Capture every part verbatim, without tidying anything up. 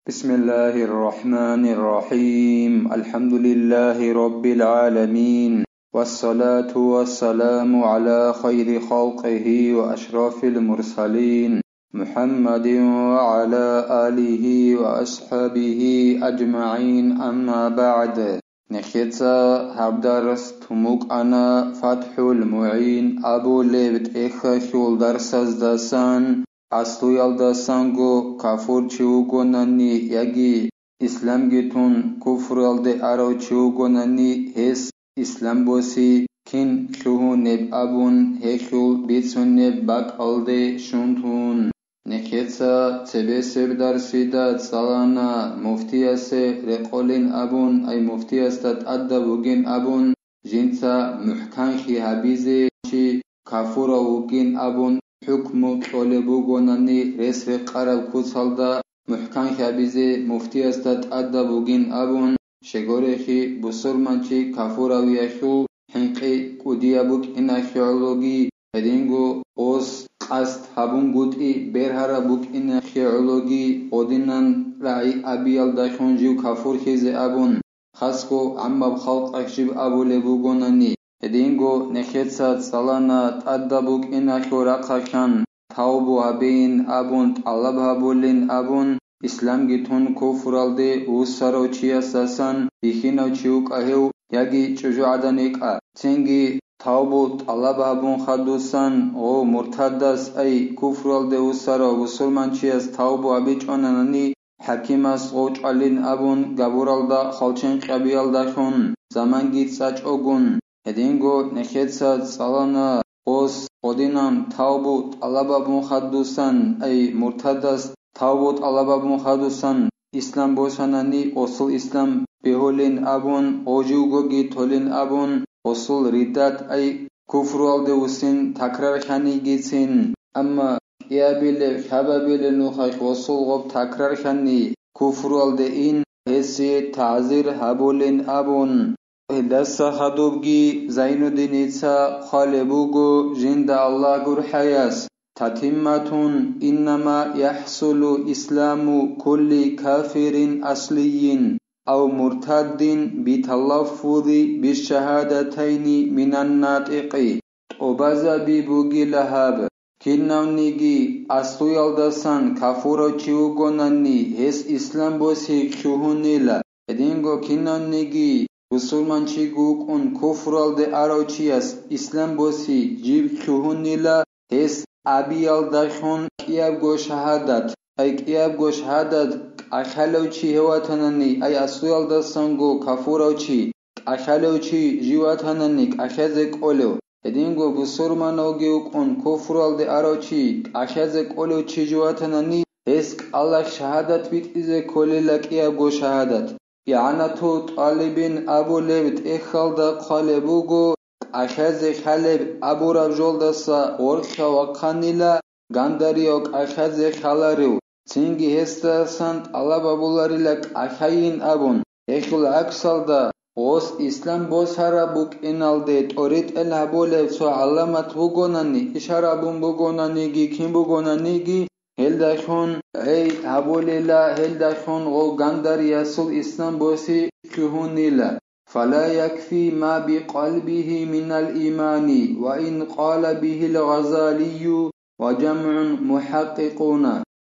بسم الله الرحمن الرحيم. الحمد لله رب العالمين. والصلاة والسلام على خير خلقه وأشرف المرسلين محمد وعلى آله وأصحابه أجمعين. أما بعد. Нехеца гьаб дарс тумукъана ФатхӀул МугӀин абулеб тӀехьалъул дарсаздасан, аслуялдасанго кафурчи вугонани яги исламги тун куфруялде арав чи вугонани, гьес ислам боси кин лъугьунеб абун гьелъул бицунеб бакӀалде щун тун. Нехеца цебесеб дарсида цӀалана муфтиясе рекъолин абун, ай муфтиясда тӀадаб бугин абун, жинца мухӀканлъи гьабизе чи кафурав вугин абун хӀукму кьолеб бугонани, рес рекъараб куцалда мухӀканлъи гьабизе муфтиясда тӀадаб бугин абун, щегорехи бусурманчи кафуравиялъул хӀинкъи кӀудияб букӀиналъе гӀологи, гьединго ос къасд гьабунгутӀи бергьараб букӀиналъе гӀологи, гъодинан рагӀи абиялдалъун жив кафурлъизе абун, хасго гӀаммаб халкъалъ жиб абулеб бугонани, гьединго нехеца цӀалана тӀадаб букӀиналъул рахъалъан тавбу гьабейин абун, тӀалаб гьабулин абун, исламги тун куфралде вуссарав чиясасан бихьинав чи вукӀа гьев яги чӀужугӀадан йикӀа. Цинги тавбу тӀалаб гьабун хадусан гъов муртадас, ай куфралде вуссарав бусурманчияс тавбу гьабичӀонанани, хӀакимас гъов чӀвалин абун габуралда хвалчен кьабиялдалъун заманги цӀачӀогун, гьединго нехеца цӀалана ос гъодинан тавбу тӀалаб гьабун хадусан, ай муртадас тавбу тӀалаб гьабун хадусан, ислам босанани, осул ислам бегьулин абун, гъов живгоги толин абун, осул риддат, ай куфруялде вуссин такрарлъанигицин, амма кӀиабилеб, хабабилеб нухалъ осул гъоб такрарлъани куфруялде ин, гьесие тагӀзир гьабулин абун. Гьелдаса хадубги Зайнуддиница хъвалеб буго жинда Аллагь гурхӀаяс: تتمة إنما يحصل إسلام كل كافر أصلي أو مرتد بتلفظ بالشهادتين من الناطق. ТӀубазаби бугила гьаб: кинавниги аслуялдасан кафурав чи вугонани, гьес ислам боси лъугьунила. Гьединго кинавниги бусурманчиго вукӀун куфралде арав чияс ислам боси жиб лъугьунила, гьес абиялдалъун кӀиябго шагьадат, ай кӀиябго шагьадат кӀалъалев чи гьев ватанани, ай аслуялдасанго кафурав чи, кӀалъалев чи жив ватанани кӀалъазе кӀолев, гьединго бусурманавги вукӀун куфралде арав чи, кӀалъазе кӀолев чи жив ватанани, гьес кӀалалъ шагьадат битӀизе кколила кӀиябго шагьадат. ИгӀанату тӀалибин абулеб тӀехьалда хъвалеб буго, кӀалъазе хьалеб абураб жолдаса гъоркьа вахъанила, гандарияв кӀалъазе хьаларев, цинги гьесдасан тӀалаб абуларила кӀалъайин абун. Гьелъул гӀаксалда, гъос ислам босараб букӀиналде тӀоритӀел гьабулеб цо гӀаламат бугонани, ишара абун бугонаниги, кин бугонаниги, гьелдалъун гӀей гьабулила, гьелдалъун гъов гандариясул ислам боси лъугьунила. فلا يكفي ما بقلبه من الإيمان، وإن قال به الغزالي وجمع محققون.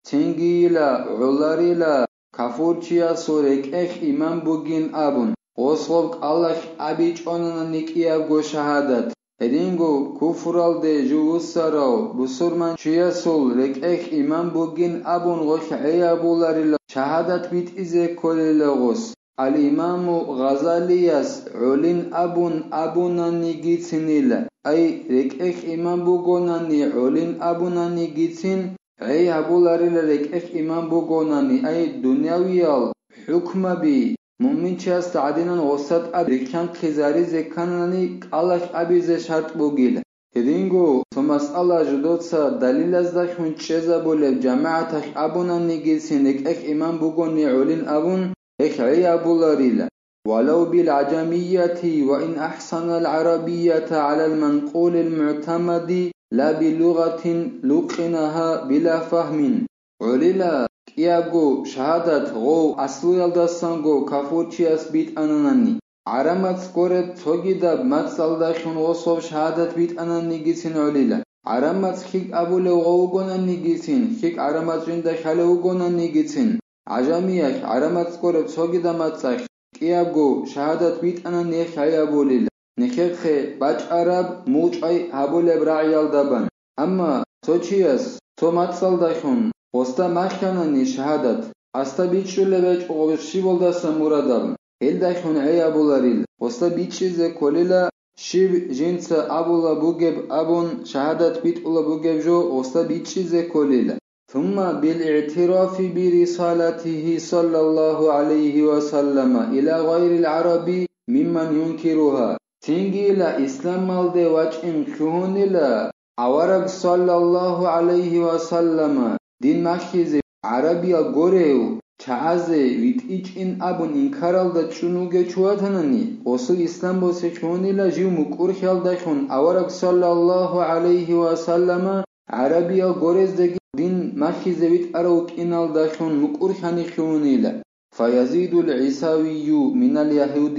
Цингийила, гӀоларила, кафурчиясул рекӀелъ иман бугин абун, гъос гъоб кӀалалъ абичӀонани кӀиябго шагьадат. Гьединго куфралде жив вуссарав бусурманчиясул рекӀелъ иман бугин абун гъолъ гӀей абуларила, шагьадат битӀизе кколила гъос. Ал-Имаму Гъазалияс гӀолин абун абунанигицинила, ай, рекӀелъ иман бугонани гӀолин абунанигицин, гӀей гьабуларила рекӀелъ иман бугонани, ай, дунявиял хӀукмаби муъминчиясда гӀадинан гъосда тӀад рихьанхъизаризе кканани, кӀалалъ абизе шартӀ бугила. Гьединго цо масъала жидеца далилаздалъун чӀезабулеб жамагӀаталъ абунанигицин рекӀелъ иман бугони гӀолин абун, гьелъ гӀей абуларила: ولو بالعجمية وإن أحسن العربية على المنقول المعتمد لا بلغة لقنها بلا فهم. ГӀолила, кӀиябго шагьадат гъов аслуялдасанго кафурчияс битӀананани, гӀарамац гуреб цогидаб мацӀалдалъун гъосов шагьадат битӀананигицин гӀолила. ГӀарамац хьикӀ абулев гъов вугонанигицин, хьикӀ гӀарамац жинда хьалев вугонанигицин, гӀажамиялъ гӀарамац гуреб цогидаб мацӀалъ кӀиябго шагьадат битӀанани гьеб гьай абулила, нехерехъе бачӀараб мугъчӀвай гьабулеб рагӀиялдабан. Амма цо чияс цо мацӀалдалъун гъосда махьанани шагьадат, гъосда бичӀчӀулеб гьечӀо гъоб щибалдаса мурадаб, гьелдалъун гӀей абуларил, гъосда бичӀчӀизе кколила, щиб жинца абула бугеб абун шагьадат битӀула бугеб жо гъосда бичӀчӀизе кколила. ثم بالاعتراف برسالته صلى الله عليه وسلم إلى غير العرب ممن ينكرها. Цинги ила исламалде вачӀин лъугьунила, авараг саллаллагьу гӀалайгьи ва саллама дин махьизе гӀарабиял гурев чагӀазе витӀичӀин абун инкаралда чӀун вугев чи ватанани, гъосул ислам босе лъугьунила жив мукӀурхьалдалъун авараг саллаллагьу гӀалайгьи ва саллама гӀарабиял гурездаги дин махьизе витӀарав вукӀиналдалъун мукӀурлъани лъугьунила. فيزيد العيساوي من اليهود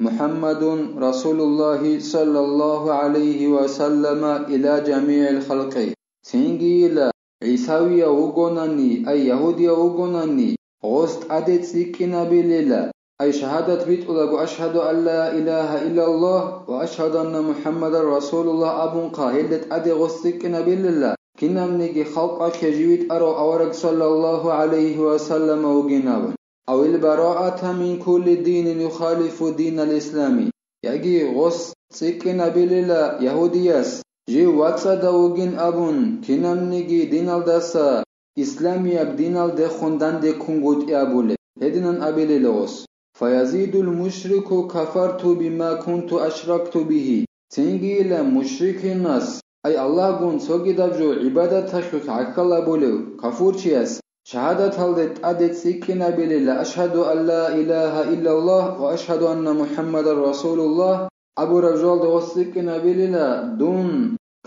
محمد رسول الله صلى الله عليه وسلم إلى جميع الخلق. Цинги ила, ГӀисавияв вугонани, ай ягьудияв вугонани, гъос тӀаде цӀикӀкӀинабилила. Ай шагьадат битӀулаго, «Ашгьаду ан ла илагьа иллаллагь ва ашгьаду анна МухӀаммадан расулуллагь», абунха, гьелда тӀаде гъос цӀикӀкӀинабилила, кинабниги халкъалъе жив витӀарав авараг саллаллагьу гӀалайгьи ва саллама вугин абун. «Авил бараата мин кулли динин юхалифу динал ислами», яги гъос цӀикӀкӀинабилила ягьудияс, жив вацӀцӀадав вугин абун, кинабниги диналдаса исламияб диналдехун дандеккунгутӀи абулеб, гьединан абилила гъос. «Фаязидул мушрику кафарту бима кунту ашракту бигьи». Цинги ила мушрикинас, ай Аллагьгун цогидаб жо гӀибадаталъулъ гӀахьал абулев кафурчияс, шагьадаталде тӀаде цӀикӀкӀинабилила, «Ашгьаду ан ла илагьа иллаллагь ва ашгьаду анна МухӀаммадан расулуллагь» абураб жоялда гъос цӀикӀкӀинабилила, дун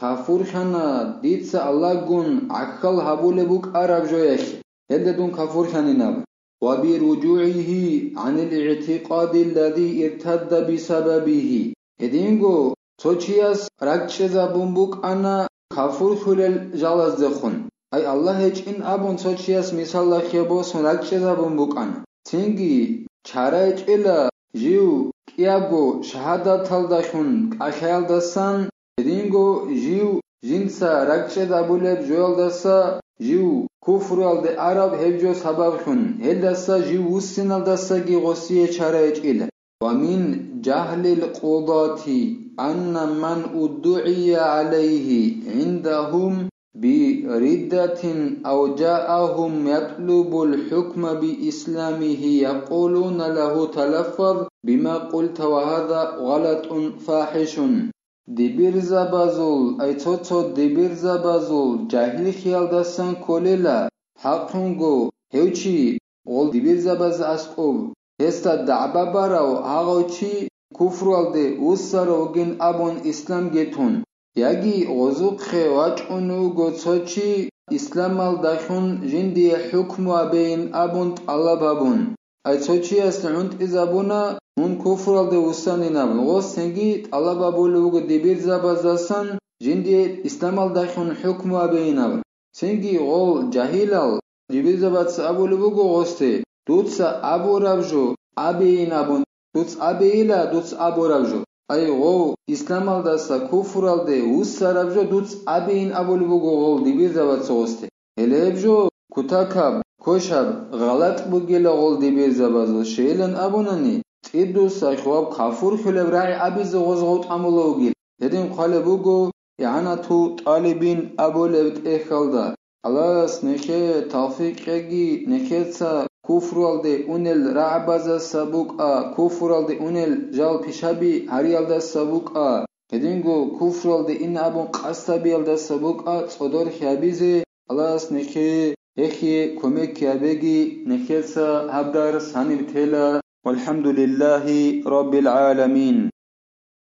кафурлъана, дица Аллагьгун гӀахьал гьабулеб букӀараб жоялъе, гьелда дун кафурлъанин абун. «Ва би руджугӀигьи гӀанил игӀтикъади аллади иртадда бисабабигьи». Гьединго цо чияс ракӀчӀезабун букӀана кафурлъулел жалаздехун. Ай Аллагь гьечӀин абун цо чияс мисаллахъе босун ракӀчӀезабун букӀана. Цинги чара гьечӀила жив кӀиябго шагьадаталдалъун кӀалъаялдасан, гьединго жив жинца ракӀчӀезабулеб жоялдаса жив куфруялде араб гьеб жо сабаблъун, гьелдаса жив вуссиналдасаги гъосие чара гьечӀила. «Ва мин жагьлил къудати анна ман уддугӀия гӀалайгьи гӀиндагьум би риддатин ав жаагьум ятлубул хӀукма би исламигьи якъулуна лагьу талаффаз бима къулта ва гьаза гъалатун фахӀишун». Дибирзабазул, ай цо-цо дибирзабазул жагьил хиялдасан кколела, хӀакълъунго гьев чи, гъол дибирзабаз аскӀоб, гьесда дагӀба барав гьагъав чи куфруялде вуссарав вугин абун исламги тун, яги гъозухъе вачӀун вуго цо чи исламалдалъун жиндие хӀукму абейин абун тӀалаб гьабун. Ай цо чияс гӀунтӀизабуна, мун куфралде вуссанин абун, гъос цинги тӀалаб гьабулеб буго дибирзабаздасан жиндие исламалдалъун хӀукму абейин абун. Цинги гъол жагьилал дибирзабаца абулеб буго гъосде, дуца абураб жо абейин абун, дуц абейила дуц абураб жо. Ай гъов исламалдаса куфралде вуссараб жо дуц абейин абулеб буго гъол дибирзабаца гъосде. Гьеле гьеб жо кутакаб, квешаб гъалатӀ бугила гъол дибирзабазул, щайилан абунани, цӀидуса хьваб кафурлъулеб рагӀи абизе гъоз гъов тӀамулев вугил. Гьедин хъвалеб буго ИгӀанату ТӀалибин абулеб тӀехьалда. Аллагьас нехее тавфикъ кьеги, нехеца куфруялде унел рагӀабазаса букӀа, куфруялде унел жал пишаби гьариялдаса букӀа, гьединго куфруялде ин абун къасд гьабиялдаса букӀа цӀодор хьабизе. Аллагьас нехее гьехие кумек гьабеги, нехеца гьаб дарс гьаниб тела. Валхамдулиллахи Раббил гӀаламин.